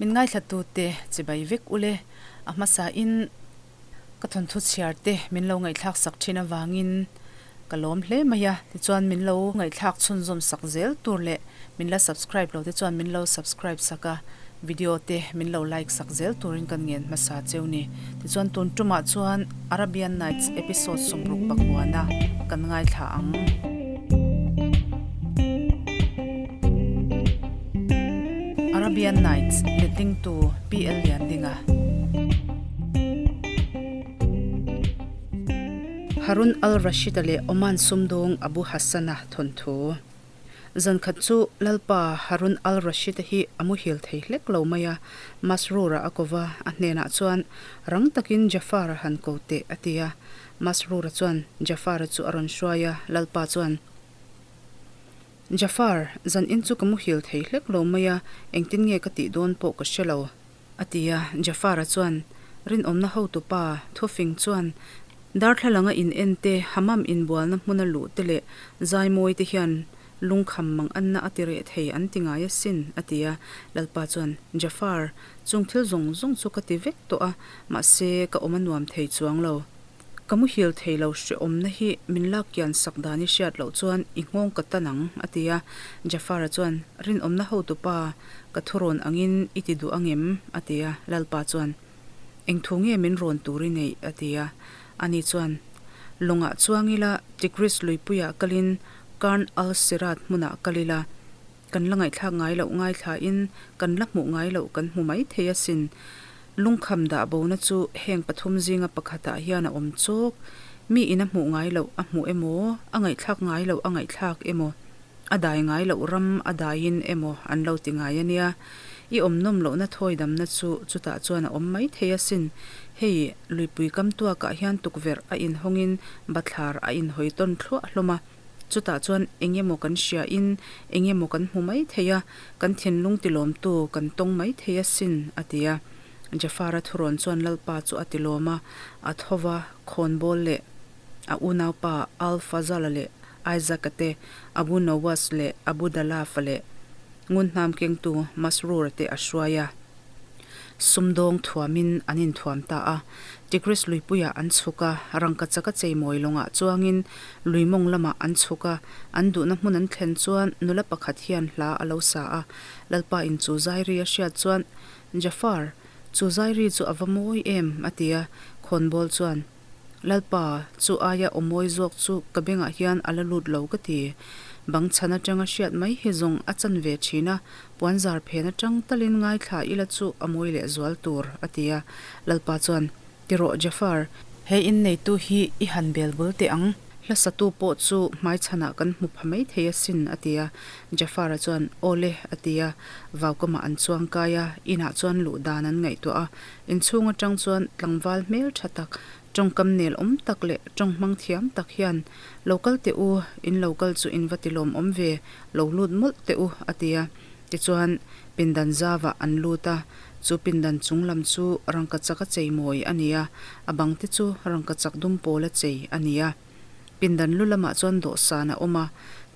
Min ngaithlatute chibai vek ule, a hmasain ka thawnthu chhiar te min lo ngaihthlak sak thin avangin ka lawm hle mai a, tichuan min lo ngaihthlak chhunzawm sak zel tur leh min la subscribe lo te chuan min lo subscribe sak a, video te min lo like sak zel turin kan ngen hmasa cheu ni. Tichuan tun tumah chuan Arabian Nights episode 60 pakuana kan ngaithla ang. Arabian Nights letlingtu PL Liandinga. Harun al-Rashid-a leh Oman sumdawng Abu Hassan-a thawnthu. Zan khat chu Lalpa Harun al-Rashid-a hi a muhil thei hlek lo mai a, Masroor-a a ko va, a hnenah chuan, Rang takin Jafar-a han ko teh, a ti a. Masroor-a chuan Jafar-a chu a rawn hruai a, Lalpa chuan, Jafar, zan in chu ka muhil thei hlek lo mai a, engtin nge ka tih dawn pawh ka hre lo. A ti a, Jafar-a chuan, Rinawmna hotupa, thufing chuan, Darthlalanga in en te, hammam inbualna hmuna luh te leh zaimawi te hian lungkham mang anna a ti reh thei an ti ngai asin, a ti a. Lalpa chuan, Jafar, chung thil zawng zawng chu ka ti vek tawh a, mahse ka awm a nuam thei chuang lo. Ka muhil thei lo hrehawmna hi min lak kian sak dan i hriat loh chuan i nghawng ka tan ang, a ti a. Jafar-a chuan, Rinawmna hotupa, ka thurawn angin i ti duh angem? a ti a. Lalpa chuan, Eng thu nge min rawn tur i neih? a ti a. Ani chuan, Lawngah chuang ila, Tigris luipuiah kalin Karn al-Sirat hmunah kal ila, Kan la ngaihthlak ngai loh ngaithlain kan la hmuh ngai loh kan hmu mai thei asin. Lungkham dah bona chu heng pathum zinga pakhatah hian a awm chawk. Mi in a hmuh ngai loh a hmuh emaw, a ngaihthlak ngai loh a ngaihthlak emaw, a dai ngai loh ram a daiin emaw an lo ti ngai a nia. I awm nawm lohna thawi damna chu chutah chuan a awm mai thei asin. Hei, luipui kam tuakah hian tukverh a inhawngin bathlar a inhawi tawn thluah hlawm a. Chutah chuan eng emaw kan hria in eng emaw kan hmu mai thei a, kan thinlung tilawmtu kan tawng mai thei asin, a ti a. Jafar-a thurawn chuan Lalpa chu a tilawm a, a tho va, khawnbawl leh a unaupa Al-Fazal-a leh Isaac-a te, Abu Nawas leh Abu Dalaf-a leh ngunhnam kengtu Masroor-a te a hruai a. Sumdawng thuamin an inthuam ta a. Tigris luipuiah an chhuk a, rangkachak a cheimawi lawngah chuangin lui mawng lamah an chhuk a. An duhna hmun an thlen chuan nula pakhat hian hla a lo sa a. Lalpa in chu Zairi a hriat chuan, Jafar, chu Zairi chu a va mawi em? a ti a. Khawnbawl chuan, Lalpa, chu aia aw mawi zawk chu ka bengah hian a la lut lo ka ti. Bang chhan atanga hriat mai hi zawng a chan ve thin a, puanzar phen atang talin ngaithla ila chu a mawi leh zual tur, a ti a. Lalpa chuan, Ti rawh Jafar, he inneitu hi i han bel bul teh ang. Hla satu pawh chu hmaichhanah kan hmu pha mai thei asin, a ti a. Jafar-a chuan, Aw le, a ti a. Vaukamah an chuang kai a, inah chuan luh dan an ngaihtuah a. Inchhung atang chuan tlangval hmel tha tak, tawngkam nel awm tak leh tawng hmang thiam tak hian, Lo kal teh u, in lo kal chu in va ti lawm awm ve, lo lut mawlh teh u, a ti a. Tichuan, pindan zavah an lut a, chu pindan chung lam chu rangkachak a chei mawi a ni a, a bang te chu rangkachak dum pawl a chei a ni a. Pindan lu lamah chuan dawhsan a awm a,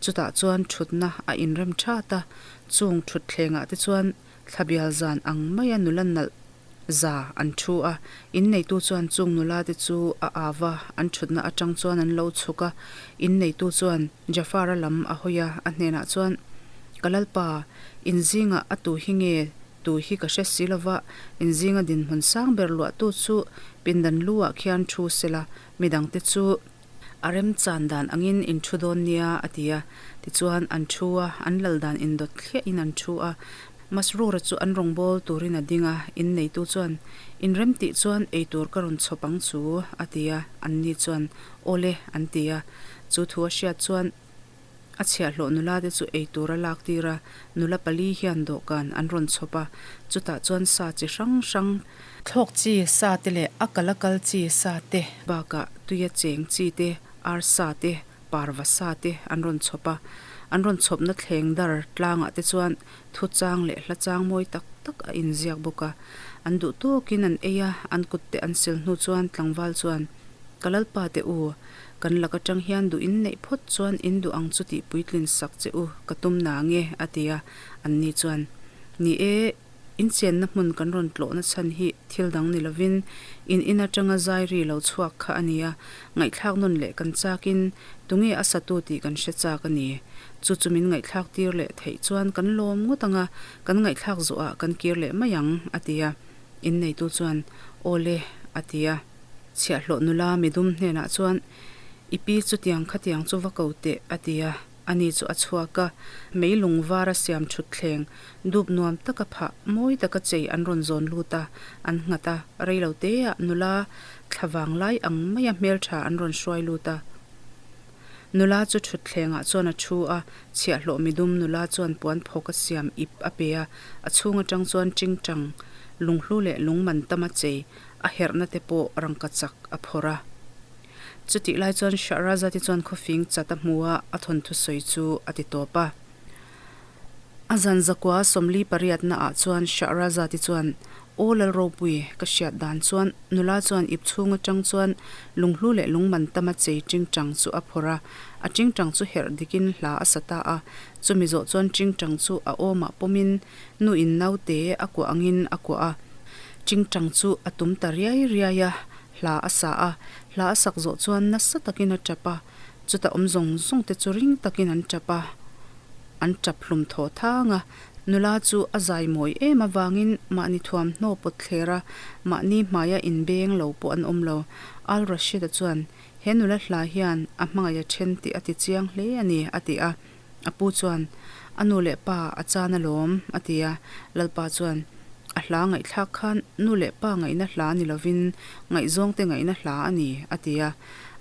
chutah chuan thutna a inrem that a, chung thutthlengah te chuan Thlabial zan ang maia nula nalh za an thu a, inneitu chuan chung nula te chu a au a, an thutna atang chuan an lo chhuk a, inneitu chuan Jafar-a lam a hawi a, a hnenah chuan, Ka Lalpa, in zingah a tu hi nge tu hi ka hre si lova, in zinga dinhmun sang ber luahtu chu pindan lu ah khian thu sela, midangte chu A remchan dan angin in thu dawn nia, a ti a. Tichuan, an thu a, an lal dan indawt thliahin an thu a. Masroor-a chu an rawngbâwl turin a ding a, inneitu chuan, In remtih chuan ei tur ka rawn chhawp ang chu, a ti a. Anni chuan, Aw le, an ti a. Chu thu a hriat chuan, A chhiahhlawh nula te chu ei tur a lak tir a, nula pali hian dawhkan an rawn chhawp a, chutah chuan sa chi hrang hrang, thlawk chi sa te leh a kal a kal chi sa te bakah tuia cheng chi te, arsa te, parva sa te an rawn chhawp a, an rawn chhawpna thleng dar tlangah te chuan thuchang leh hla chang mawi tak tak a inziak bawk a, an duh tawkin an ei a, an kut te an sil hnu chuan tlangval chuan, Ka lalpa te u, Kan lak atang hian duh in neih phawt chuan in duh ang chu tih puitlin sak che u ka tum na nge? a ti a. Anni chuan, Ni e, In chenna hmun kan rawn tlawhna chhan hi thil dang ni lovin in in atanga zai ri lo chhuak kha a ni a, ngaihthlak nawn leh kan chakin tunge a satu tih kan hre chak a ni. Chu chu min ngaihthlak tir leh theih chuan kan lawm ngawt ang a, kan ngaihthlak zawhah kan kir leh mai ang, a ti a. Inneitu chuan, Aw le, a ti a. Chhiahhlawh nula midum hnenah chuan, I pi chutiang khatiang chu va ko teh, a ti a. Ani chu a chhuak a, meilung var a siam thutthleng, dup nuam taka phah, mawi taka chei an rawn zawn lut a, an nghat a, reilo teah nula thla vang lai ang maia hmeltha an rawn hruai lut a. Nula chu thutthlengah chuan a thu a, chhiahhlawh midum nula chuan puan phawk a siam ip a pe a, a chhung atang chuan tingtang, lunghlu leh lungman tama chei a herhna te pawh rangkachak a phawrh a. Chutih lai chuan Shahrazad-i chuan khawfing chat a hmu a, a thawnthu sawi chu a ti tawp a. A zan zakua 48 naah chuan Shahrazad-i chuan, Aw Lalropui, ka hriat dan chuan nula chuan ip chhung atang chuan lunghlu leh lungman tama chei tingtang chu a phawrh a, a tingtang chu herh dikin hla a sa ta a. Chumi zawh chuan tingtang chu a awmah pawmin nuin naute a kuah angin a kuah a, tingtang chu a tum ta riai riai a. Hla a sa a, hla a sak zawh chuan nasa takin a tap a, chuta awm zawng zawng te chu ring takin an tap a, an tap hlum thaw thang a. Nula chu a zai mawi em avangin mahni thuamhnaw pawt thler a, mahni hmaia inbeng lo pawh an awm lo. Al Rashid-a chuan, He nula hla hian a hmangaih a then tih a ti chiang hle a ni, a ti a. A pu chuan, A nu leh pa a chan alawm, a ti a. Lalpa chuan, A hla ngaihthlak khan nu leh pa ngaihna hla ni lovin ngaihzawngte ngaihna hla a ni, a ti a.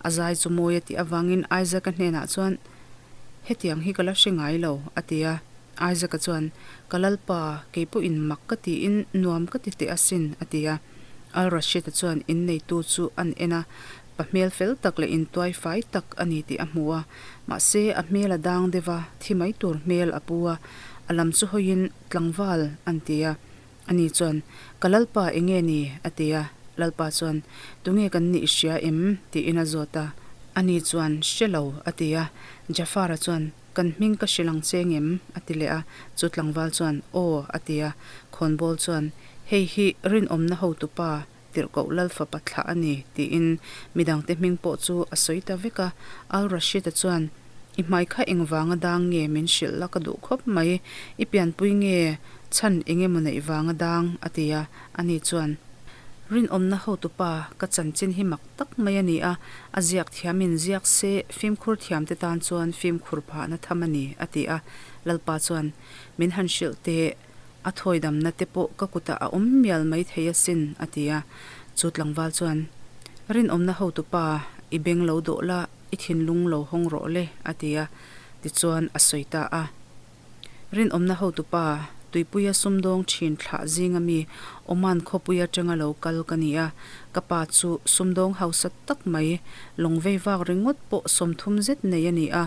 A zai chu mawi a tih avangin Isaac-a hnenah chuan, Hetiang hi ka la hre ngai lo, a ti a. Isaac-a chuan, Ka Lalpa, kei pawhin mak ka tiin nuam ka ti teh asin, a ti a. Al-Rashid-a chuan inneitu chu an en a, Pa hmel fel tak leh intuai fai tak a ni tih a hmu a, mahse a hmel a dang deuh a, thi mai tur hmel a pu a, a lam chu hawiin tlangval an ti a. Ani chuan, Ka Lalpa eng nge ni? a ti a. Lalpa chuan, Tunge kan nih i hria em? tiin a zawt a. Ani chuan, Hre lo, a ti a. Jafar-a chuan, Kan hming ka hrilh ang che ngem? a ti leh a. Chu tlangval chuan, Aw, a ti a. Khawnbawl chuan, Hei hi rinawmna hotupa Tirhkoh Lalfapa thlah a ni, tiin midangte hming pawh chu a sawi ta vek a. Al Rashid-a chuan, I hmai kha engvanga dang nge min hrilh la ka duh khawp mai, i pianpui nge chhan eng emaw neih vanga dang? a ti a. Ani chuan, Rinawmna hotupa, ka chanchin hi mak tak mai a ni a, a ziak thiamin ziak se fimkhur thiamte tan chuan fimkhur phahna tham a ni, a ti a. Lalpa chuan, Min han hrilh teh. A thawidamna te pawh ka kutah a awm mial mai thei asin, a ti a. Chu tlangval chuan, Rinawmna hotupa, i beng lo dawh la, i thinlung lo hawng rawh le, a ti a. Tichuan a sawi ta a. Rinawmna hotupa, tuipuia sumdawng thin thlah zinga mi Oman khawpui atanga lo kal ka ni a. Ka pa chu sumdawng hausa tak mai, lawng vei vak ringawt pawh 30 zet nei a ni a.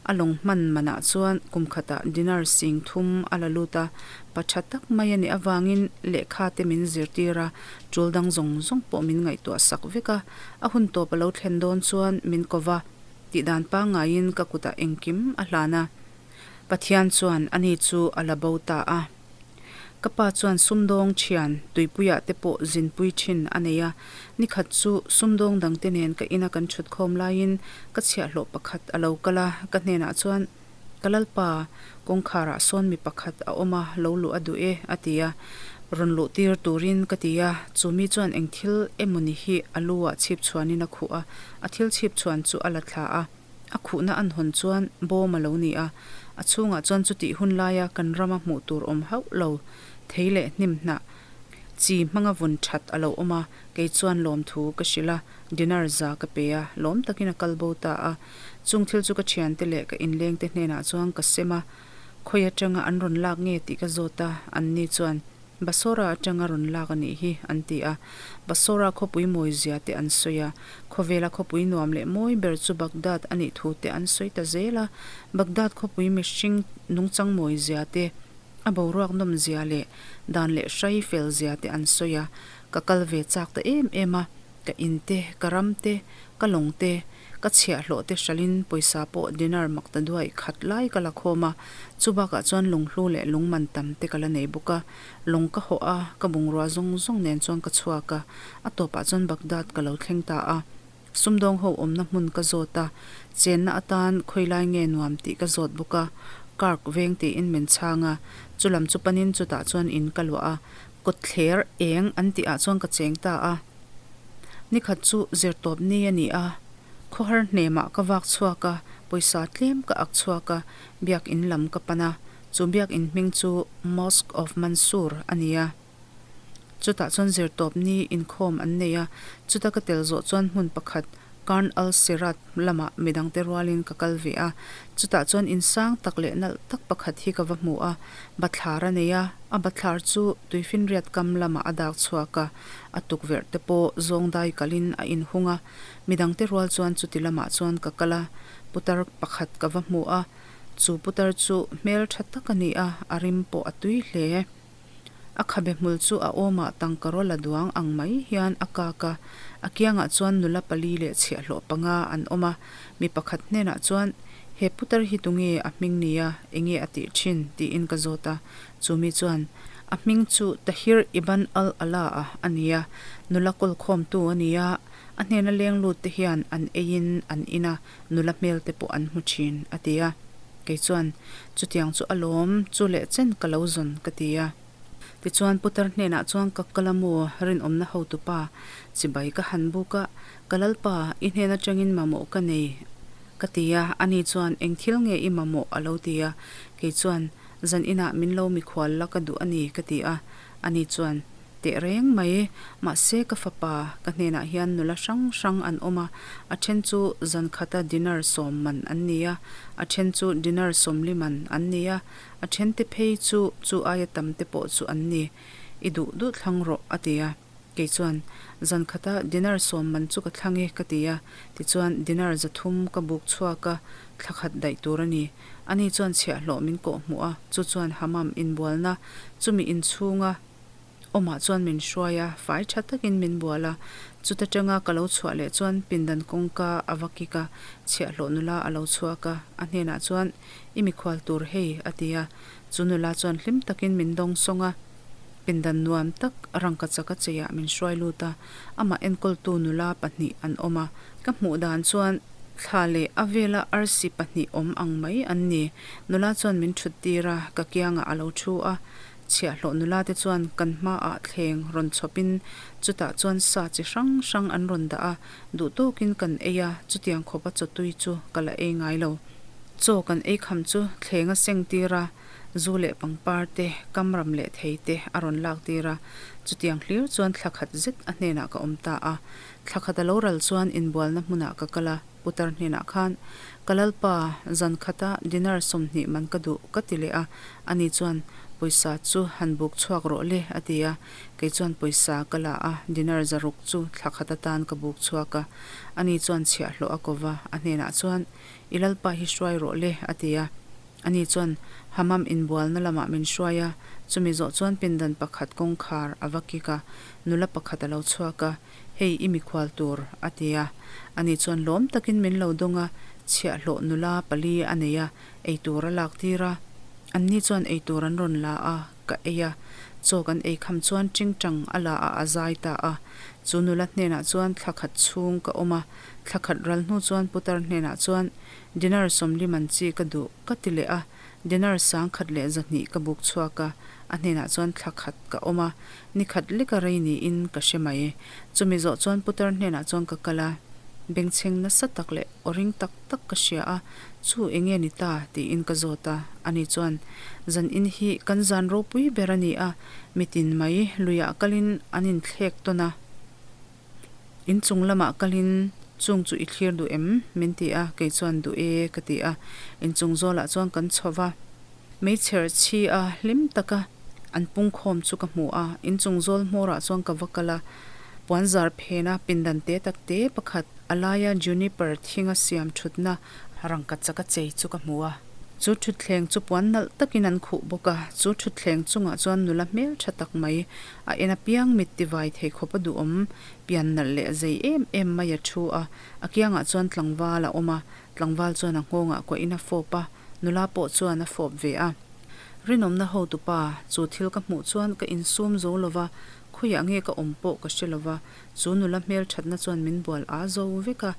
A lawng hman manah chuan kum khatah dinar 3000 a la lut a, pa tha tak mai a nih avangin lehkha te min zirtir a, tul dang zawng zawng pawh min ngaihtuah sak vek a, a hun tawp a lo thlen dawn chuan min ko va, tihdan pangngaiin ka kutah engkim a hlan a. Pathian chuan ani chu a la bo ta a. Ka pa chuan sumdawng thian tuipuiah te pawh zinpui thin a nei a, nikhat chu sumdawng dangte nen ka ina kan thut khawm laiin ka chhiahhlawh pakhat a lo kal a, ka hnenah chuan, Ka lalpa, kawngkharah sawn mi pakhat a awm a, lo luh a duh e, a ti a. Rawn luh tir turin ka ti a, chu mi chuan eng thil emawni hi a lu ah chhip chhuanin a khuh a, a thil chhip chhuan chu a la thla a. A khuhna an hawn chuan bawm a lo ni a, a chhungah chuan chutih hun laia kan rama hmuh tur awm hauh lo thei leh hnim hnah chi hmanga vun that a lo awm a, kei chuan lawmthu ka hrilh a, dinar za ka pe a, lawm takin a kal bo ta a. Chung thil chu ka thiante leh ka inlengte hnenah chuan ka sem a, khawi atanga an rawn lak nge tih ka zawt a, anni chuan Basora atanga rawn lak a nih hi, an ti a. Basora khawpui mawi zia te an sawi a. Khawvela khawpui nuam leh mawi ber chu Baghdad a nih thu te an sawi ta zel a. Baghdad khawpui mihring nungchang mawi zia te, a boruak nawm zia leh dan leh hrai fel zia te an sawi a. Ka kal ve chak ta em em a, ka in te, ka ram te, ka lawng te, Ka chhiahhlawh te hralhin pawisa pawh dinar makta duai khat lai ka la khawm a, chubakah chuan lunghlu leh lungman tam te ka la nei bawk a. Lawng ka hawh a, ka bungrua zawng zawng nen chuan ka chhuak a, a tawpah chuan Baghdad ka lo thleng ta a. Sumdawng ho awmna hmun ka zawt a, chenna atan khawilai nge nuam tih ka zawt bawk a, Kark veng tiin min chhang a, chulam chu panin chutah chuan in ka luah a, kawtthler eng an tih ah chuan ka cheng ta a. Nikhat chu zirtawp ni a ni a, khawhar hnemah ka vak chhuak a, pawisa tlem ka ak chhuak a, biakin lam ka pan a, chu biakin hming chu Mosque of Mansour a ni a. Chutah chuan zirtawp ni inkhawm an nei a, chuta ka tel zawh chuan hmun pakhat Qarn al-Sirat lamah midangte rualin ka kal ve a. Chutah chuan in sang tak leh nalh tak pakhat hi ka va hmu a, bathlar a nei a, a bathlar chu tuifinriat kam lamah a dak chhuak a, a tukverh te pawh zawng dai kalin a inhung a. Midangte rual chuan chuti lamah chuan ka kal a, putar pakhat ka va hmu a, chu putar chu hmeltha tak a ni a, a rim pawh a tui hle. A khabe hmul chu a awmah tangkaraw la duang ang mai hian a kak a, a kiangah chuan nula pali leh chhiahhlawh panga an awm a. Mi pakhat hnenah chuan, He putar hi tunge a hming nia, enge a tih thin? tiin ka zawt a. Chu mi chuan, A hming chu Tahir Ibn al-Ala-a a nia, nula kawlkhawmtu a nia, a hnena leng lut te hian an eiin an in a, nula hmel te pawh an hmu thin, a ti a. Kei chuan, Chutiang chu a lawm, chu leh chen ka lo zawn, ka ti a. Tichuan, putar hnenah chuan ka kal a maw, rinawmna hotupa, chibai ka han buk a, Ka lalpa, i hnen atangin mamawh ka nei, ka ti a. Ani chuan, Eng thil nge i mamawh? a lo ti a. Kei chuan, Zan inah min lo mikhual la ka duh a ni, ka ti a. Ani chuan, Teh reng mai, mahse ka fapa, ka hnenah hian nula hrang hrang an awm a, a then chu zan khata dinar sawm man an ni a, a then chu dinar sawmli man an ni a, a then te phei chu chu aia tam te pawh chu an ni, i duh duh thlang rawh a ti a. Kei chuan, Zan khata dinar sawm man chu ka thlang e ka ti a, tichuan dinar 300 ka buk chhuak a, thla khat daih tur a ni. Ani chuan chhiahhlawh min kawh hmuh a, chu chuan Hammam inbualna chumi inchhunga, Awmah chuan min hruai a, fai tha takin min bual a. Chuta tanga ka lo chhuah leh chuan pindan kawngka a va kik a, chhiahhlawh nula a lo chhuak a, a hnenah chuan, I mikhual tur hei, a ti a. Chu nula chuan hlim takin min dawng sawng a, pindan nuam tak rangka chaka cheiah min hruai lut a, amah enkawltu nula pahnih an awm a. Ka hmuh dan chuan thla leh a vela arsi pahnih awm ang mai an ni. Nula chuan min thut tir a, ka kiangah a lo thu a. Chhiahhlawh nula te chuan kan hmaah thleng rawn chhawpin chutah chuan sa chi hrang hrang an rawn dah a, duh tawkin kan ei a, chutiang khawpa chawtui chu ka la ei ngai lo. Chaw kan ei kham chu thleng a seng tir a, zu leh pangpar te, kamram leh thei te a rawn lak tir a, chutiang hlir chuan thla khat zet a hnenah ka awm ta a. Thla khat a lo ral chuan inbualna hmunah ka kal a, Putar hnenah khan, Ka lalpa, zan khata dinar 20 man ka duh, ka ti leh a. Ani chuan, Pawisa chu han buk chhuak rawh le, a ti a. Kei chuan pawisa ka la a, dinar 600 chu thla khat atan ka buk chhuak a. Ani chuan chhiahhlawh a ko va, a hnenah chuan, I lalpa hi hruai rawh le, a ti a. Ani chuan Hammam inbualna lamah min hruai a, chumi zawh chuan pindan pakhat kawngkhar a va kik a, nula pakhat a lo chhuak a. Hei i mikhual tur, a ti a. Ani chuan lawm takin min lo dawng a, chhiahhlawh nula pali a nei a, eitur a lak tir a. Anni chuan eitur an rawn la a, ka ei a. Chaw kan ei kham chuan tingtang a la a, a zai ta a. Chu nula hnenah chuan thla khat chhung ka awm a, thla khat ral hnu chuan putar hnenah chuan dinar 40 man chi ka duh ka ti leh a. Dinar 1100 ka buk chhuak a, a hnenah chuan thla khat ka awm a, ni khat leka rei niin ka hre mai. Chumi zawh chuan putar hnenah chuan ka kal a, bengchheng nasa tak leh aw ring tak tak ka hria a, chu enge ni ta tiin ka zawt a, ani chuan, Zan in hi kan zan ropui ber a ni a, mitin mai luiah kalin an inthlek tawn a. In chung lamah kalin chung chu i thlir duh em? min ti a, kei chuan duh e ka ti a. In chung zawlah chuan kan chho va, meichher chhi a hlim taka an pungkhawm chu ka hmu a. In chung zawl hmawrah chuan ka va kal a, puanzar phena pindan te tak te pakhat a laia juniper thinga siam thutna rangkachaka chei chu ka hmu a. Chu thutthleng chu puan nalh takin an khuh bawk a, chu thutthleng chungah chuan nula hmel tha tak mai, a en apiang mit tivai thei khawp a duhawm, pian nalh leh zei em em mai a thu a, a kiangah chuan tlangval a awm a, tlangval chuan a nghawngah kuahin a fawp a, nula pawh chuan a fawp ve a. Rinawmna hotupa, chu thil ka hmuh chuan ka insum zo lova, khawiah nge ka awm pawh ka hre lova, chu nula hmel thatna chuan min bual aa zo vek a,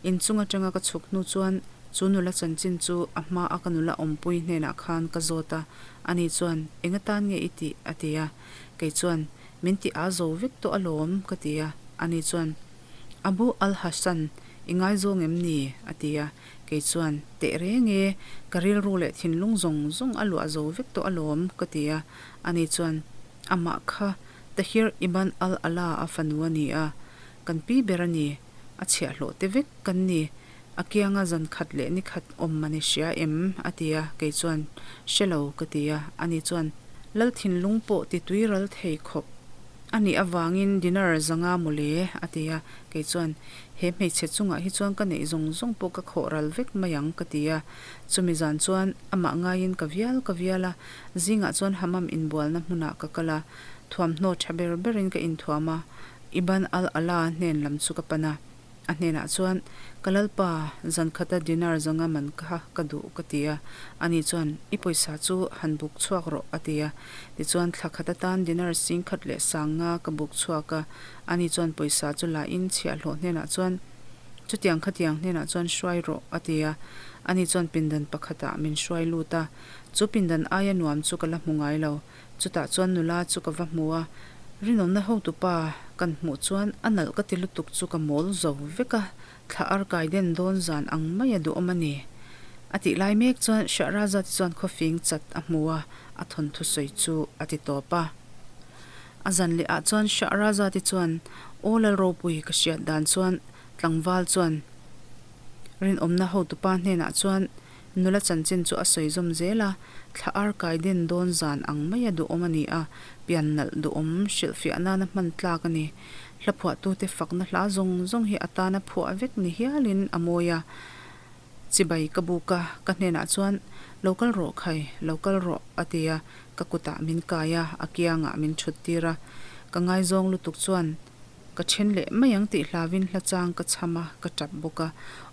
inchung atanga ka chhuk hnu chuan chu nula chanchin chu a hma a ka nula awmpui hnenah khan ka zawt a, ani chuan, Eng atan nge i tih? a ti a, kei chuan, Min ti aa zo vek tawh alawm, ka ti a, ani chuan, Abu Al-Hassan, i ngaizawng em ni? a ti a, Kei chuan, Teh reng e, ka rilru leh thinlung zawng zawng a luah zo vek tawh alawm, ka ti a. Ani chuan, Amah kha Tahir Ibn al-Ala a fanu a ni a, kan pi ber a ni, a chhiahhlawh te vek kan ni, a kianga zan khat leh ni khat awm a ni hria em? a ti a, kei chuan, Hre lo, ka ti a. Ani chuan, Lal thinlung pawh ti tui ral thei khawp a nih avangin dinar zanga mawle, a ti a. Kei chuan, He hmeichhe chungah hi chuan ka neih zawng zawng pawh ka khawh ral vek mai ang, ka ti a. Chumi zan chuan amah ngaiin ka vial ka vial a, zingah chuan Hammam inbualna hmunah ka kal a, thuamhnaw tha ber berin ka inthuam a, Ibn al-Ala hnen lam chu ka pan a. A hnenah chuan, Ka lalpa, zan khata dinar zanga man kha ka duh, ka ti a. Ani chuan, I pawisa chu han buk chhuak rawh, a ti a. Tichuan, thla khat atan dinar sing khat leh sang nga ka buk chhuak a. Ani chuan pawisa chu la in chhiahhlawh hnenah chuan, Chutiang khatiang hnenah chuan hruai rawh, a ti a. Ani chuan pindan pakhatah min hruai lut a. Chu pindan aia nuam chu ka la hmu ngai lo. Chutah chuan nula chu ka va hmu a, rinawmna hotupa kan hmuh chuan a nalh ka ti lutuk chu ka mawl zo vek a, thla arkai den dawn zan ang mai a duhawm a ni. A tih lai mek chuan Shahrazad chuan khawfing chat a hmu a, a thawnthu sawi chu a ti tawp a. A zan leh ah chuan Shahrazad-i chuan Aw Lalropui ka hriat dan chuan tlangval chuan rinawmna hotupa hnenah chuan Nula chanchin chu a sawi zawm zel a, thla arkai den dawn zan ang maia duhawm a ni a, pian nalh duhawm hrilhfiah nana hman tlak a ni. Hla phuahtute fakna hla zawng zawng hi a tana phuah vek ni hialin a mawi a. Chibai ka buk a, ka hnenah chuan, Lo kal rawh khai, lo kal rawh, a ti a, ka kutah min kai a, a kiangah min thut tir a. Ka ngaizawng lutuk chuan, Ka then leh mai ang tih hlavin hla chang ka chham a, ka tap bawk a.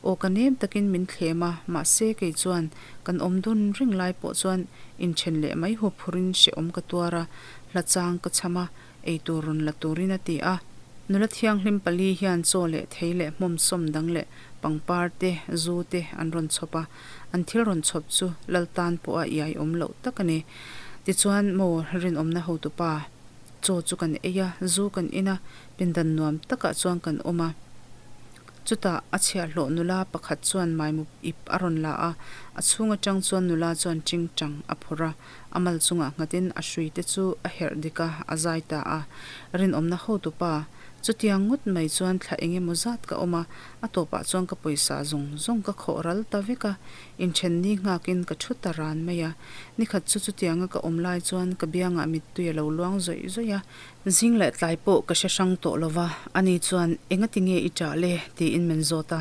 Aw ka nem takin min thlem a, mahse kei chuan kan awm dun reng lai pawh chuan inthen leh mai hu phurin hrehawm ka tuar a, hla chang ka chham a, eitur rawn la turin a ti a. Nula thianghlim pali hian chaw leh thei leh hmawmsawm dang leh pangpar te, zu te an rawn chhawp a, an thil rawn chhawp chu lal tan pawha iai awm loh tak a ni. Tichuan maw rinawmna hotupa. Chaw chu kan ei a, zu kan in a, pindan nuam takah chuan kan awm a. Chutah a chhiahhlawh nula pakhat chuan maimup ip a rawn la a, a chhung atang chuan nula chuan tingtang a phawrh a, a mal chungah nghatin a hrui te chu a herh dik a, a zai ta a. Rinawmna hotupa, chutiang ngawt mai chuan thla eng emaw zat ka awm a, a tawpah chuan ka pawisa zawng zawng ka khawh ral ta vek a, Inthen ni nghakin ka thu ta ran mai a. Nikhat chu chutianga ka awm lai chuan ka biangah mittui a lo luang zawih zawih a. Zing leh tlai pawh ka hre hrang tawh lo va, ani chuan, Engati nge i ṭah le? tiin min zawt a.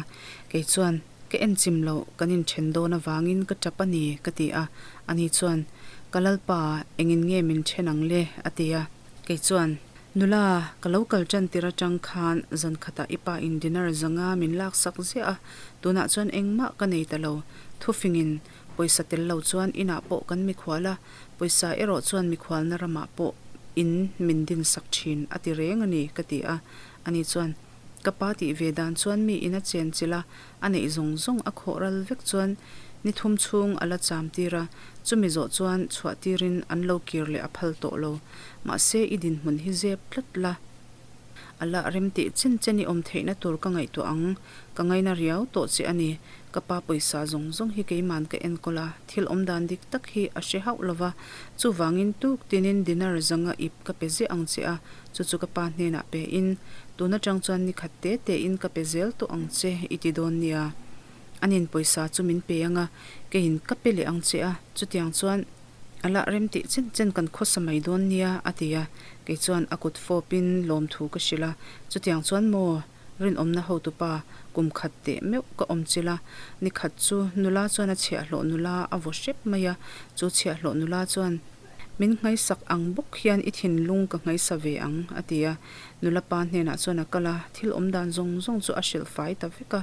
Kei chuan, Ka en chim loh, kan inthen dawn avangin ka ṭap a ni, ka ti a. Ani chuan, Ka Lalpa, engin nge min then ang le? a ti a. Kei chuan, Nula, ka lo kal tan tir atang khan zan khatah i pa in dinner zanga min laksak ziah a, tunah chuan engmah ka nei ta lo. Thufingin, pawisa tel lo chuan inah pawh kan mikhual a, pawisa erawh chuan mikhualna ramah pawh in min dinsak thin a ti reng a ni, ka ti a. Ani chuan, Ka pa tih ve dan chuan mi in a chenchilh a, a neih zawng zawng a khawh ral vek chuan ni thum chhung a la cham tir a, chumi zawh chuan chhuah tirin an lo kir leh a phal tawh lo. Mahse i dinhmun hi zep tlat la. A lah rem tih chen chen i awm theihna tur ka ngaihtuah ang, ka ngaina riau tawh che a ni. Ka pa pawisa zawng zawng hi keiman ka enkawl a, thil awm dan dik tak hi a hre hauh lo va, chuvangin tuk tinin dinar zanga ip ka pe ziah ang che a, Chu chu ka pa hnenah pe in, tun atang chuan ni khat te te in ka pe zel tawh ang che i ti dawn nia. Anin pawisa chu min pe ang a, keiin ka pe leh ang che a, chutiang chuan a lah rem tih chen chen kan khawsa mai dawn nia a ti a, kei chuan a kut fawp in lawmthu ka hrilh a, chutiang chuan maw? Rinawmna hotupa kum khat teh meuh ka awm chilh a, ni khat chu nula chuan a chhiahhlawh nula a vaw hrep mai a, chu chhiahhlawh nula chuan, Min ngaisak ang bawk hian i thinlung ka ngaisa ve ang, a ti a. Nula pa hnenah chuan a kal a, thil awm dan zawng zawng chu a hrilh fai ta vek a.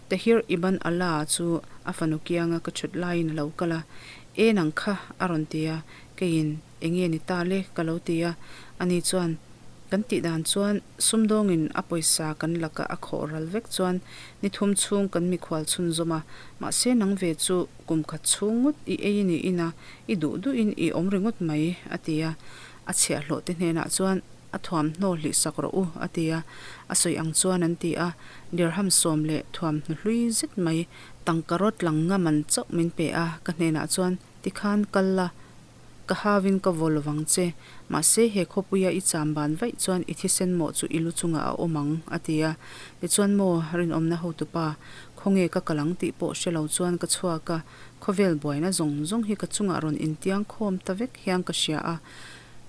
Tahir Ibn Ala chu a fanu kianga ka chhut laiin a lo kal a, E nang kha, a rawn ti a, keiin enge ni ta le ka lo ti a. Ani chuan, Kan tih dan chuan sumdawngin a pawisa kan laka a khawh ral vek chuan ni thum chhung kan mikhual chhunzawm a, mahse nang ve chu Kum khat chhung ngawt i ei ni ina i duh duhin i awm ringawt mai, a ti a. A chhiahhlawh te hnenah chuan a thuamhnaw hlih sak rawh u, a ti a. A sawi ang chuan an ti a. Dirham sawm leh thuamhnaw hlui zet mai tangka rawt lang ngam an chauh min pe a, ka hnenah chuan tikhan kal la, Ka hauin ka vaw lovang che, mahse he khawpuia i cham ban vaih chuan i thisen mawh chu i lu chungah a awm ang, a ti a. Tichuan maw, rinawmna hotupa, khawnge ka kal ang tih pawh hre lo chuan ka chhuak a, khawvel buaina zawng zawng hi ka chungah rawn intiang khawm ta vek hian ka hria a,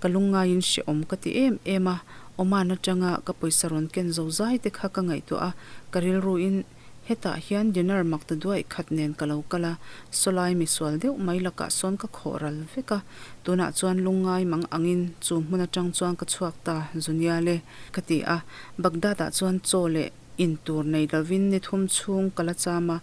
ka lungngaiin hrehawm ka ti em em a, Oman atanga ka pawisa rawn ken zo zai te kha ka ngaihtuah a, ka rilruin Hetah hian dinner mak ta duaih khat nen ka lo kal a, sawlai misual deuh mai lakah sawn ka khawh ral vek a, tunah chuan lungngai mang angin chu hmun atang chuan ka chhuak ta Zuniale ka ti a, Baghdad ah chuan chaw leh in tur nei lovin ni thum chhung ka la cham a,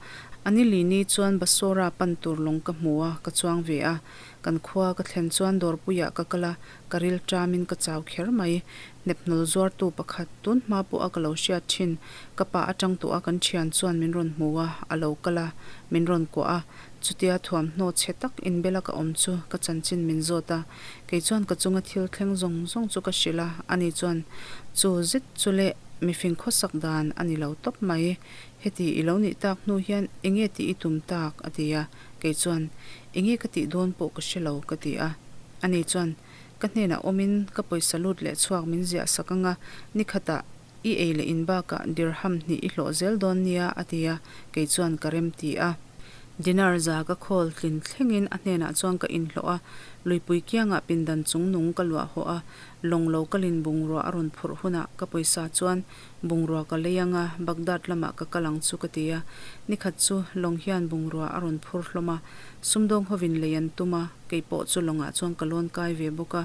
a ni li ni chuan Basora pan tur lawng ka hmu a, ka chuang ve a, kan khua ka thlen chuan dawrpuiah ka kal a, ka ril ṭamin ka chau kher mai. Hnephnul zuartu pakhat tun hma pawha ka lo hriat thin, ka pa atang tawha kan thian chuan min rawn hmu a, a lo kal a, min rawn kuah a. Chutia thuamhnaw chhe tak inbela ka awm chu ka chanchin min zawt a, kei chuan ka chunga thil thleng zawng zawng chu ka hrilh a, ani chuan chu zet chu leh mifing khawsak dan a ni lo tawp mai, heti i lo nih tak hnu hian enge tih i tum tak? a ti a, kei chuan enge ka tih dawn pawh ka hre lo ka ti a, ani chuan Ka hnenah awmin ka pawisa lut leh chhuak min ziah sak anga ni khatah i ei leh in bakah dirham hnih i hlawh zel dawn nia a ti a, kei chuan ka rem ti a. Dinar za ka khawl tlin thlengin a hnenah chuan ka inhlawh a, luipui kiangah pindan chung nung ka luah hawh a, lawng lo kalin bungrua a rawn phurh hunah ka pawisa chuan bungrua ka lei anga Baghdad lamah ka kal ang chu ka ti a. Ni khat chu lawng hian bungrua a rawn phur hlawm a, sumdawng hovin lei an tum a, Kei pawh chu lawngah chuan ka lawn kai ve bawk a,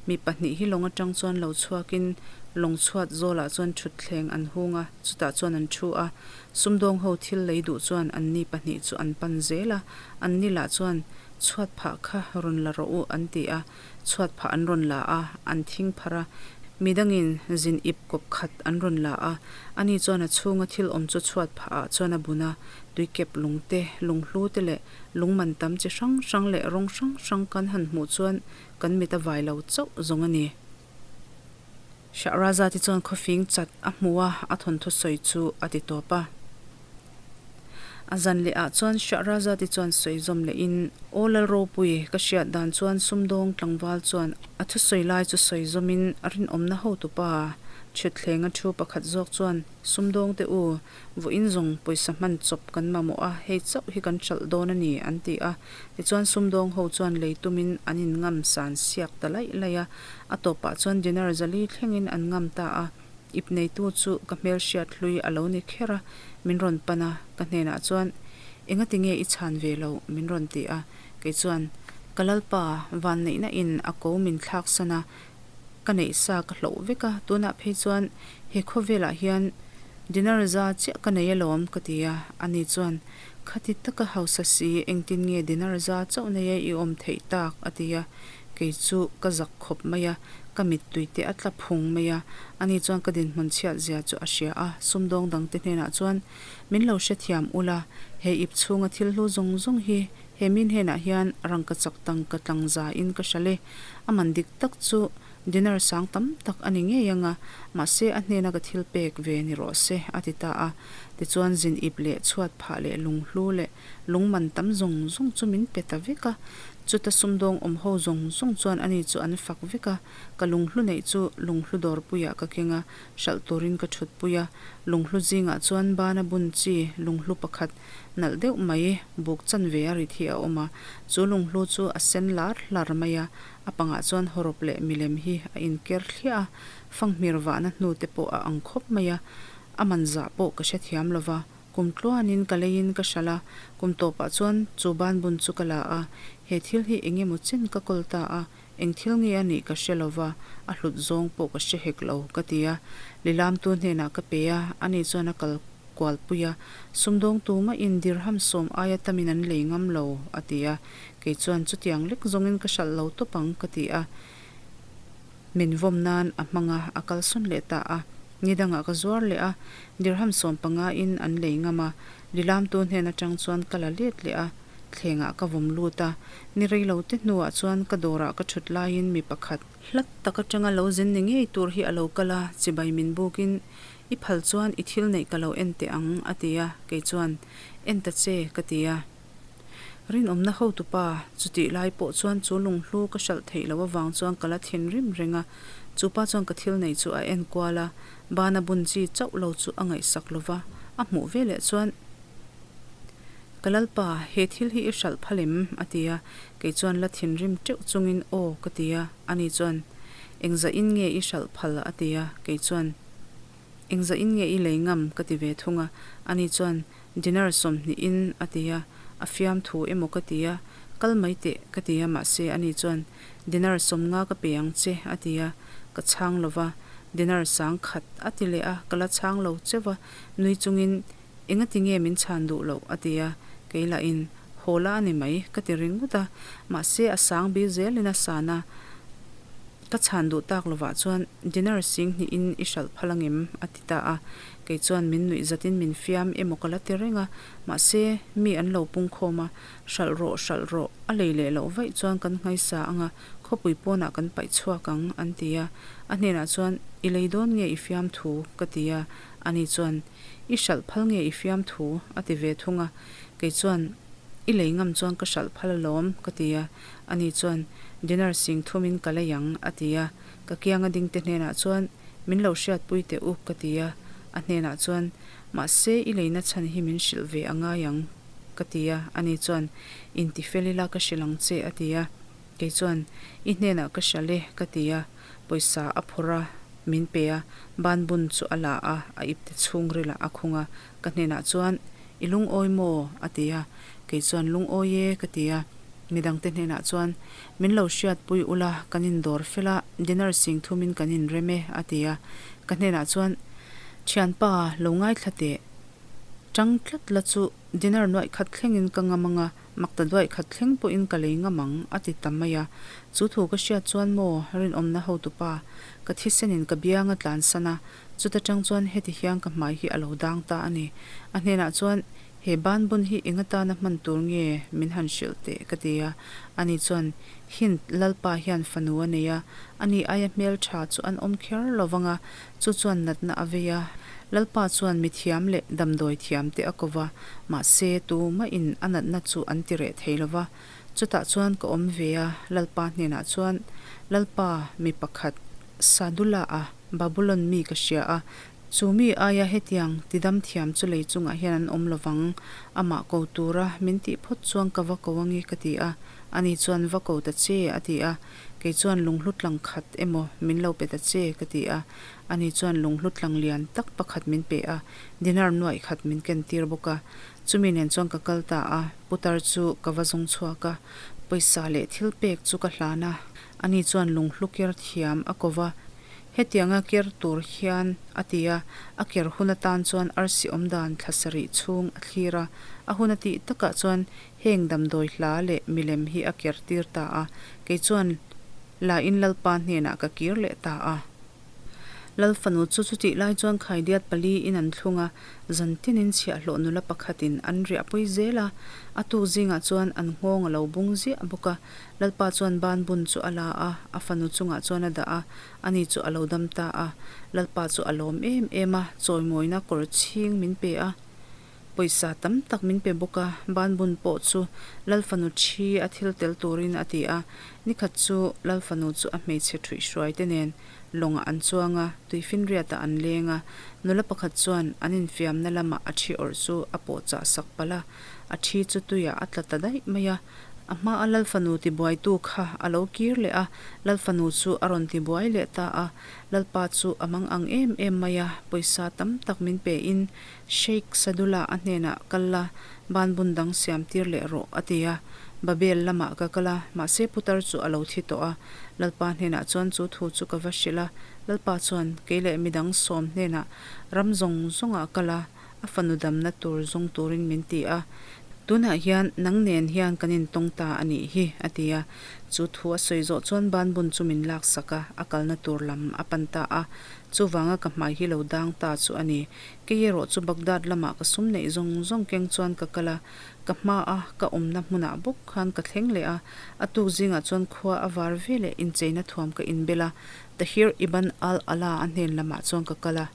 mi pahnih hi lawng atang chuan lo chhuakin lawng chhuat zawlah chuan thutthleng an hung a, chutah chuan an thu a. Sumdawng ho thil lei duh chuan anni pahnih chu an pan zel a, anni lah chuan chhuat phah kha rawn la rawh u an ti a, chhuat phah an rawn la a, an thing pharh a, midangin zin ip kawp khat an rawn la a, ani chuan a chhunga thil awm chu chhuat phah ah chuan a bun a, tuikep lung te, lunghlu te leh Lungman tam chi hrang hrang leh rawng hrang hrang kan han hmuh chuan kan mit a vai lo chauh zawng a ni. Shahrazad-i chuan khawfing chat a hmu a, a thawnthu sawi chu a ti tawp a. A zan leh ah chuan Shahrazad-i chuan sawi zawm leh in, Aw Lalropui, ka hriat dan chuan sumdawng tlangval chuan a thusawi lai chu sawi zawm in rinawmna hotupa Thutthleng a thu pakhat zawk chuan sumdawng te u, Vawiin zawng pawisa hman chawp kan mamawh a, hei chauh hi kan hralh dawn a ni, an ti a. Tichuan sumdawng ho chuan lei tumin an in ngam san siak ta laih laih a. A tawpah chuan dinar zali thlengin an ngam ta a. Ip neitu chu ka hmelhriat hlui a lo ni kher a, min rawn pan a, ka hnenah chuan, Engati nge i chhan ve loh? min rawn ti a. Kei chuan, Ka lalpa, vanneihna in a ko min thlak san a, Ka neih sa ka hloh vek a, tunah phei chuan he khawvelah hian dinar za chiah ka nei alawm ka ti a, ani chuan khati taka hausa si engtin nge dinar za chauh neia i awm theih tak a ti a, kei chu ka zak khawp mai a, ka mittui te a tla phung mai a, ani chuan ka dinhmun chhiat zia chu a hria a, sumdawng dangte hnenah chuan min lo hrethiam ula, he ip chhunga thil hlu zawng zawng hi He mi hnenah hian rangkachak tangka tlangza in ka hral e. A man dik tak chu dinar sang tam tak a ni ngei ang a, mahse a hnena ka thil pek ve ni rawh se, a ti ta a. Tichuan zin ip leh chhuat phah leh lunghlu leh lung man tam zawng zawng chu min pe ta vek a. Chuta sumdawng awm ho zawng zawng chuan ani chu an fak vek a. Ka lunghlu neih chu lunghlu dawrpuiah ka keng a, hralh turin ka thutpui a. Lunghlu zingah chuan bana bun chi lunghlu pakhat Nalh deuh mai, buk chanve a rit hi a awm a, chu lunghlu chu a sen lar hlar mai a, a pangah chuan hawrawp leh milem hi a inker thliah a, fanghmir vahna hnu te pawh a ang khawp mai a. A man zah pawh ka hrethiam lo va, kum tluanin ka leiin ka hralh a, kum tawpah chuan chu banbun chu ka la a, he thil hi eng emaw chen ka kawl ta a, eng thil nge a nih ka hre lo va, a hlut zawng pawh ka hre hek lo, ka ti a. Lilamtu hnenah ka pe a, ani chuan a kal kualpui a, sumdawng tumahin dirham sawm aia tamin an lei ngam lo, a ti a. Kei chuan chutiang lek zawngin ka hralh lo tawp ang, ka ti a. Min vawm nan a hmang a, a kalsawn leh ta a. Ni dangah ka zuar leh a, dirham 15 in an lei ngam a. Lilamtu hnen atang chuan ka la let leh a, thlengah ka vawm lut a. Ni rei lo te hnuah chuan ka dawrah ka thut laiin mi pakhat, hlat tak atanga lo zin ni ngei tur hi a lo kal a, chibai min bukin, I phal chuan i thil neih ka lo en teh ang, a ti a, kei chuan, En ta che, ka ti a. Rinawmna hotupa, chutih lai pawh chuan chu lunghlu ka hralh theih loh avang chuan ka la thinrim reng a, chu pa chuan ka thil neih chu a en kual a, bana bun chi chauh lo chu a ngaihsak lo va, a hmuh veleh chuan, Ka lalpa, he thil hi i hralh phal em? a ti a, kei chuan la thinrim teuh chungin, Aw, ka ti a, ani chuan, Engzahin nge i hralh phal? a ti a, kei chuan, Engzahin nge i lei ngam? ka ti ve thung a, ani chuan, Dinar 20 in a ti a, a fiamthu emaw ka ti a, kal mai teh ka ti a mahse ani chuan dinar 50 ka pe ang che a ti a, ka chhang lo va, dinar 1000 a ti leh a, ka la chhang lo cheu a, nui chungin engati nge min chhan duh loh a ti a, kei lahin haw la a ni mai ka ti ringawt a, mahse a sang bil zelin a san a, ka chhan duh tak lovah chuan dinar 2000 in i hralh phal angem a ti ta a. Kei chuan min nuih zatin min fiam emaw ka la ti reng a, mahse mi an lo pung khawm a, hralh rawh hralh rawh, a lei leh loh vaih chuan kan nghaisa ang a, khawpui pawnah kan paih chhuak ang, an ti a. A hnenah chuan, I lei dawn nge i fiam thu? ka ti a, ani chuan, I hralh phal nge i fiam thu? a ti ve thung a. Kei chuan, I lei ngam chuan ka hralh phal alawm, ka ti a, ani chuan, Dinar 3000 in ka lei ang, a ti a. Ka kianga dingte hnenah chuan, Min lo hriatpui teh u, ka ti a. A hnenah chuan, Mahse, i leina chhan hi min hrilh ve a ngai ang, ka ti a. Ani chuan, Inti fel ila ka hrilh ang che, a ti a. Kei chuan, I hnenah ka hrilh e, ka ti a. Pawisa a phawrh a, min pe a, banbun chu a la a, a ipte chhungrilah a khung a. Ka hnenah chuan, I lungawi maw? a ti a. Kei chuan, Lungawi e, ka ti a. Midangte hnenah chuan, Min lo hriatpui ula, kan indawr fel a, dinner 3000 in kan inrem e, a ti a. Ka hnenah chuan, Thianpa, lo ngaithla teh. Tang tlat la chu dinner 1000 thlengin ka ngam ang a, makta 1000 thleng pawhin ka lei ngam ang, a ti ta mai a. Chu thu ka hriat chuan maw, rinawmna hotupa, ka thisenin ka biang a tlansan a, Chuta tang chuan heti hian ka hmai hi a lo dang ta a ni. A hnenah chuan, He banbun hi eng atana hman tur nge min han hrilh teh? ka ti a. Ani chuan, Hint, Lalpa hian fanu a nei a, ani aia hmeltha chu an awm kher lo vang a, chu chuan natna a vei a. Lalpa chuan mithiam leh damdawi thiam te a ko va, mahse tumahin a natna chu an ti reh thei lo va. Chutah chuan ka awm ve a, Lalpa hnenah chuan, Lalpa, mi pakhat, Sadula-a, Babulon mi ka hria a, chu mi aia hetiang tidam thiam chu lei chungah hian an awm lovang, amah ko tura min tih phawt chuan ka va ko angi ka ti a, ani chuan va ko ta che a ti a, kei chuan lunghlu tlang khat emaw min lo pe ta che ka ti a, ani chuan lunghlu tlang lian tak pakhat min pe a, dinar 1000 min ken tir bawk a, chumi nen chuan ka kal ta a, putar chu ka va zawng chhuak a, pawisa leh thil pek chu ka hlan a. Ani chuan lunghlu ker thiam a ko va, Hetianga ker tur hian a ti a, a ker hun atan chuan arsi awm dan thla sarih chhung a thlir a, a hun a tih takah chuan heng damdawi hla leh milem hi a ker tir ta a, kei chuan la in Lalpa hnenah ka kir leh ta a. Lal fanu chu chutih lai chuan khaidiat pali in an thlung a, zan tinin chhiahhlawh nula pakhatin an riahpui zel a, a tuk zingah chuan an nghawng a lo bung ziah bawk a. Lalpa chuan ban bun chu a la a, a fanu chungah chuan a dah a, ani chu a lo dam ta a. Lalpa chu a lawm em em a, chawimawina kawr chhing min pe a, pawisa tam tak min pe bawk a, ban bun pawh chu Lal fanu thi a thil tel turin a ti a. Nikhat chu Lal fanu chu a hmeichhe ṭhuihhruai te nen lawngah an chuang a, tuifinriatah an leng a. Nula pakhat chuan an infiamna lamah a thi awrh chu a pawhchah sak palh a, a thi chu tuiah a tla ta daih mai a. A hmaa Lalfanu tibuaitu kha a lo kir leh a, Lalfanu chu a rawn tibuai leh ta a. Lalpa chu a mang ang em em mai a, pawisa tam tak min pe in Sheikh Sadullah a hnenah kal la, banbun dang siam tir leh rawh, a ti a. Babel lamah ka kal a, mahse putar chu a lo thi tawh a. Lalpa hnenah chuan chu thu chu ka va hrilh a, Lalpa chuan kei leh midang sawm hnenah ram zawng zawngah kal a, a fanu damna tur zawng turin min ti a, tunah hian nang nen hian kan intawng ta a nih hi, a ti a. Chu thu a sawi zawh chuan banbun chu min laksak a, a kalna tur lam a pan ta a. Chuvanga ka hmai hi lo dang ta chu a ni. Kei erawh chu Baghdad lamah ka sum neih zawng zawng keng chuan ka kal a, ka hma a ka awmna hmunah bawk khan ka thleng leh a. A tuk zingah chuan khua a var ve leh incheina thuam ka inbel a, Tahir Ibn al-Ala a hnen lamah chuan ka kal a.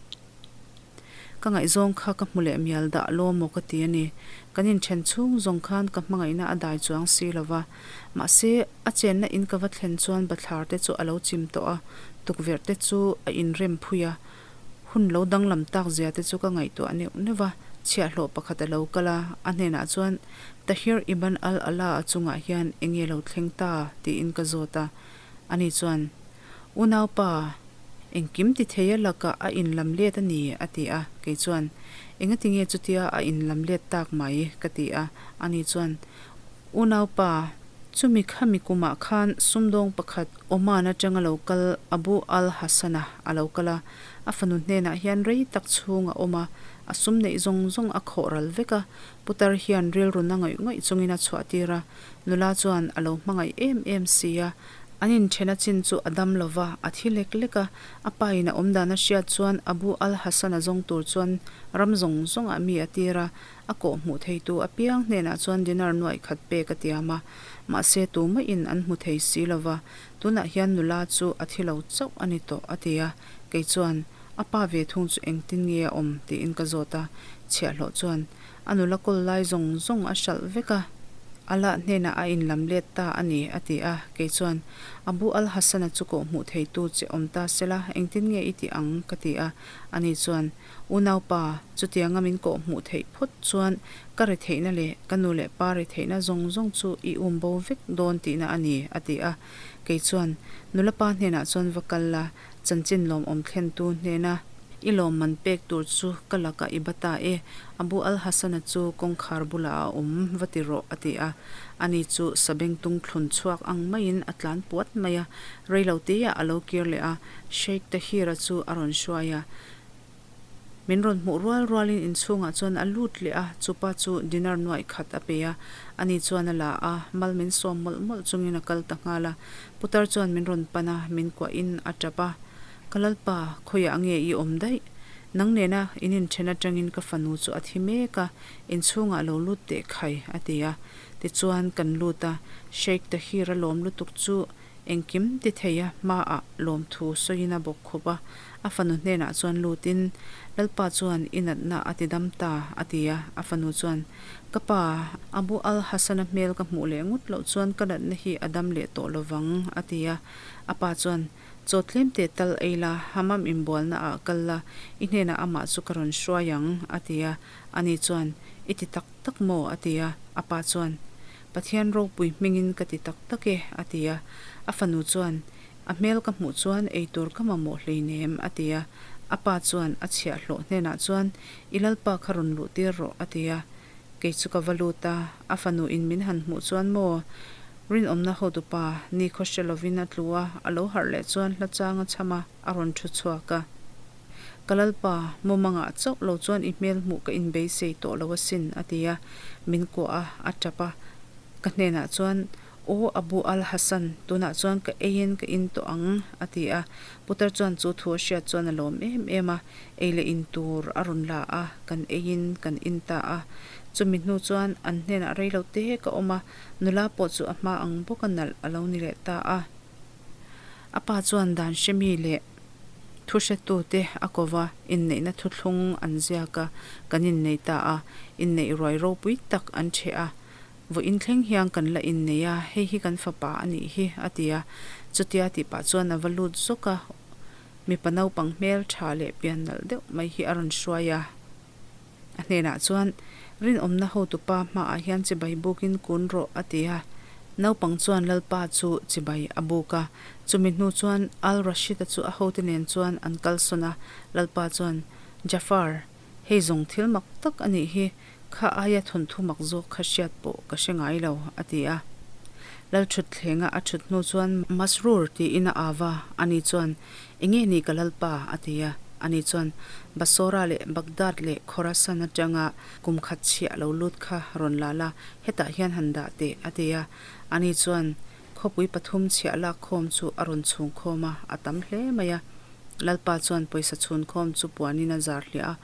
Ka ngaihzawng kha ka hmu leh mial dah law maw ka ti a ni. Kan inthen chhung zawng khan ka hmangaihna a dai chuang si lo va. Mahse, a chenna in ka va thlen chuan bathlar te chu a lo chim tawh a, tukverh te chu a inrem phui a. Hun lo danglam tak zia te chu ka ngaihtuah neuh neuh va, chhiahhlawh pakhat a lo kal a, a hnenah chuan, Tahir Ibn al-Ala a chungah hian eng nge lo thleng ta? tiin ka zawt a. Ani chuan, Unaupa, engkim ti thei a lakah a inlam let a ni, a ti a. Kei chuan, Engati nge chutia a inlam let tak mai? ka ti a. Ani chuan, Unaupa, chumi khami kumah khan sumdawng pakhat Oman atanga lo kal Abu al-Hasan-a a lo kal a. A fanu hnenah hian rei tak chhung a awm a, a sum neih zawng zawng a khawh ral vek a. Putar hian rilruna ngawih ngawih chungin a chhuahtir a. Nula chuan a lo hmangaih em em si a. An inṭhen a chin chu a dam lo va, a thi lek lek a. A pa in a awm dan a hriat chuan Abu al-Hasan a zawng tur chuan ram zawng zawngah mi a tir a, a kawh hmuh theitu apiang hnenah chuan dinar nuaih khat pek a tiam a. Mahse tumah-in an hmu thei si lo va, tunah hian nula chu a thi lo chauh a ni tawh a ti a. Kei chuan, A pa ve thung chu engtin nge a awm? tiin ka zawt a. Chhiahhlawh chuan, A nula kawl lai zawng zawng a hralh vek a, Allah hnenah a inlam let ta a ni, a ti a. Kei chuan, Abu al-Hasan-a chu kawh hmuh theitu che awm ta sela, engtin nge i tih ang? ka ti a. Ani chuan, Unaupa, chutianga min kawh hmuh theih phawt chuan ka ri theihna leh ka nu leh pa ri theihna zawng zawng chu i um bo vek dawn tihna a ni, a ti a. Kei chuan, Nula pa hnenah chuan va kal la, Chanchin lawmawm thlentu hnena i lawmman pek tur chu ka lakah i ba ta e, Abu al-Hasan-a chu kawngkhar bulah a awm va ti rawh, a ti a. Ani chu sabengtung thlun chhuak ang maiin a tlan puat mai a, reilo teiah a lo kir leh a, Sheikh Tahir-a chu a rawn hruai a. Min rawn hmuh rual rualin inchhungah chuan a lut leh a, chupa chu dinar nuaih khat a pe a, ani chuan a la a, mal min sawm mawlh mawlh chungin a kal ta nghal a. Putar chuan min rawn pan a, min kuahin a tap a, Ka Lalpa, khawiah nge i awm daih? Nang nena in inthen atangin ka fanu chu a thi mek a, inchhungah lo lut teh khai, a ti a. Tichuan kan lut a, Sheikh Tahir a lawm lutuk chu Engkim ti thei a hmaah lawmthu sawiin a bawk khup a, a fanu hnenah chuan lutin, Lalpa chuan i natna a ti dam ta, a ti a. A fanu chuan, Ka pa, Abu al-Hasan-a hmel ka hmuh leh ngut loh chuan ka natna hi a dam leh tawh lo vang, a ti a. A pa chuan, Chaw tlem teh tal ei la, Hammam inbualna ah kal la, i hnenah amah chu ka rawn hruai ang, a ti a. Ani chuan, I ti tak tak maw? a ti a. A pa chuan, Pathian ropui hmingin ka ti tak tak e, a ti a. A fanu chuan, A hmel ka hmuh chuan eitur ka mamawh hleinem, a ti a. A pa chuan a chhiahhlawh hnenah chuan, I lalpa kha rawn luh tir rawh, a ti a. Kei chu ka va lut a, a fanu in min han hmuh chuan maw, rinawmna hotupa ni khaw hre lovin a tlu a, a lo harh leh chuan hla chang a chham a, a rawn thu chhuak a. Ka lalpa, mumangah chauh lo chuan i hmel hmuh ka inbeisei tawh lo asin, a ti a. Min kuah a, a tap a. Ka hnenah chuan, Aw Abu al-Hasan, tunah chuan ka eiin ka in tawh ang, a ti a. Putar chuan chu thu a hriat chuan a lawm em em a, ei leh in tur a rawn la a, kan eiin kan in ta a. Chumi hnu chuan an hnenah rei lo te ka awm a, nula pawh chu a hma ang bawka nalh a lo ni leh ta a. A pa chuan dan hremi leh thu hretute a ko va, inneihna thuthlung an ziak a, kan innei ta a, inneih ruai ropui tak an ṭheh a, vawiin thleng hian kan la innei a, hei hi kan fapa a nih hi, a ti a. Chutia tih pah chuan a va lut zawk a, mipa naupang hmel ṭha leh pian nalh deuh mai hi a rawn hruai a. A hnenah chuan, Rinawmna hotupa hmaah hian chibai bukin kun rawh, a ti a. Naupang chuan Lalpa chu chibai a buk a. Chumi hnu chuan Al-Rashid-a chu a hote nen chuan an kalsawn a. Lalpa chuan, Jafar, hei zawng thil mak tak a nih hi, kha aia thawnthu mak zawk kha hriat pawh ka hre ngai lo, a ti a. Lalṭhutthlenga a ṭhut hnu chuan Masroor tiin a au a, ani chuan, Enge ni ka Lalpa? a ti a. Ani chuan, Basora leh Baghdad leh Khorasan atanga kum khat chhiah lo lut kha rawn la la, hetah hian han dah teh, a ti a. Ani chuan khawpui pathum chhiah lak khawm chu a rawn chhung khawm a, a tam hle mai a. Lalpa chuan pawisa chhun khawm chu puanin a zar hliah a.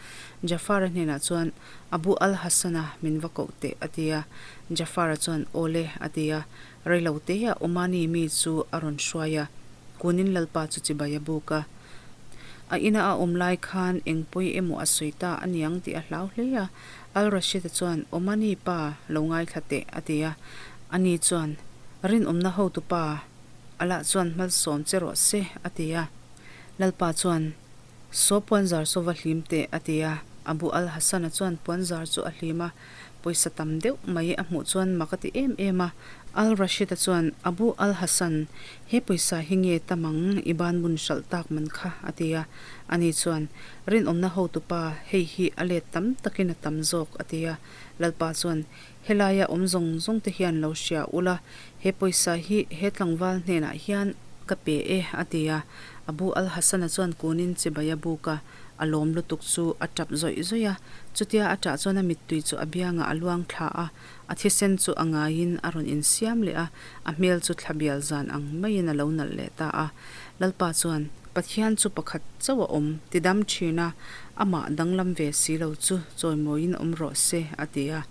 Jafar-a hnenah chuan, Abu al-Hasan-a min va koh teh, a ti a. Jafar-a chuan, Aw le, a ti a. Reiloteah Omani mi chu a rawn hruai a. Kunin Lalpa chu chibai a buk a. A ina a awm lai khan eng pawi emaw a sawi ta a niang tih a hlau hle a. Al-Rashid-a chuan, Omani pa, lo ngaithla teh, a ti a. Ani chuan, Rinawmna hotu pa, Allah chuan hmalsawm che rawh se, a ti a. Lalpa chuan, Saw puanzar saw va hlim teh, a ti a. Abu al-Hasan-a chuan puanzar chu a hlim a, pawisa tam deuh mai a hmuh chuan mak a ti em em a. Al-Rashid-a chuan, Abu al-Hasan, he pawisa hi nge tam ang i banbun hralh tak man kha? a ti a. Ani chuan, Rinawmna hotupa, hei hi a let tam takin a tam zawk, a ti a. Lalpa chuan, Helaia awm zawng zawng te hian lo hria ula, he pawisa hi he tlangval hnenah hian ka pe e, a ti a. Abu al-Hasan-a chuan kunin chibai a buk a, a lawm lutuk chu a tap zawih zawih a. Chutia a tah chuan a mittui chu a biangah a luang thla a, a thisen chu a ngaiin a rawn insiam leh a, a hmel chu thla bial zan ang maiin a lo nalh leh ta a. Lalpa chuan, Pathian chu pakhat chauh a awm, ti dam thin a, amah danglam ve si lo chu chawimawiin awm rawh se, a ti a.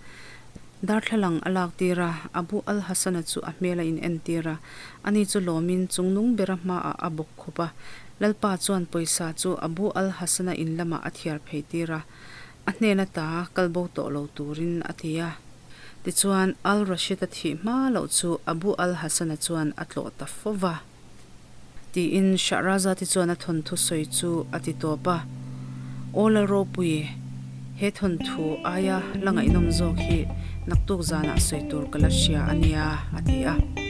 Darthlalang a lak tir a, Abu al-Hasan-a chu a hmel a inentir a, ani chu lawmin chungnung bera hmaah a bawk khup a. Lalpa chuan pawisa chu Abu al-Hasan-a in lamah a thiar phei tir a, a hnen ata kal bo tawh lo turin a ti a. Tichuan, al-Rashid-a thih hma loh chu Abu al-Hasan-a chuan a tlawh ta fo va. Tiin Shahrazad-i chuan a thawnthu sawi chu a ti tawp a. Aw Lalropui, he thawnthu aia la ngaihnawm zawk hi naktuk zanah sawi tur ka la hria a nia, a ti a.